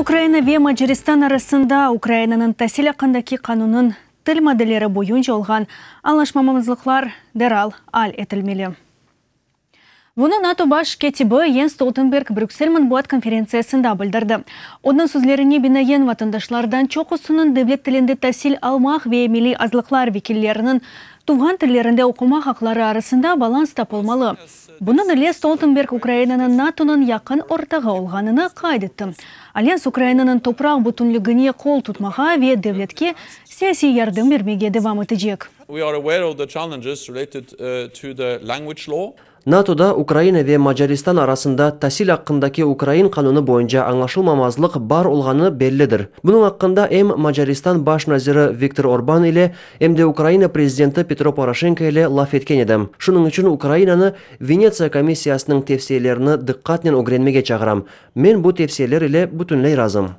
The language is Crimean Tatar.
Ukraina ve Macaristan arasında Ukrainanıñ tasil aqqındaki qanunıñ til maddeleri boyunca olğan añlaşmamamızlıqlar deral al etilmeli. Bunı NATO baş kâtibi Jens Stoltenberg Brüksel matbuat konferentsiyasında bildirdi. Onıñ sözlerine binaen, vatandaşlardan çoqusınıñ devlet tilinde tasil almaq ve milliy azlıqlar vekilleriniñ tuvğan tillerinde oqumaq aqları arasında balans tapılmalı. Bunıñ ile Stoltenberg Ukrainanıñ NATOnıñ yaqın ortağı olğanını qayd etti. Alyans Ukrainanıñ topraq bütünligine qol tutmağa ve devletke siyasiy yardım bermege devam etecek. We are aware of the challenges related to the language law. NATOda Ukraina ve Macaristan arasında tasil aqqındaki ukrain qanunı boyunca añlaşılmamazlıq bar olğanı bellidir. Bunıñ aqqında em Macaristan baş naziri Viktor Orban ile, em de Ukraina prezidenti Petro Poroşenko ile laf etken edim. Şunıñ içün Ukrainanı Venetsiya komissiyasınıñ tevsiyelerini diqqatnen ögrenmege çağıram. Men bu tevsiyeler ile bütünley razım.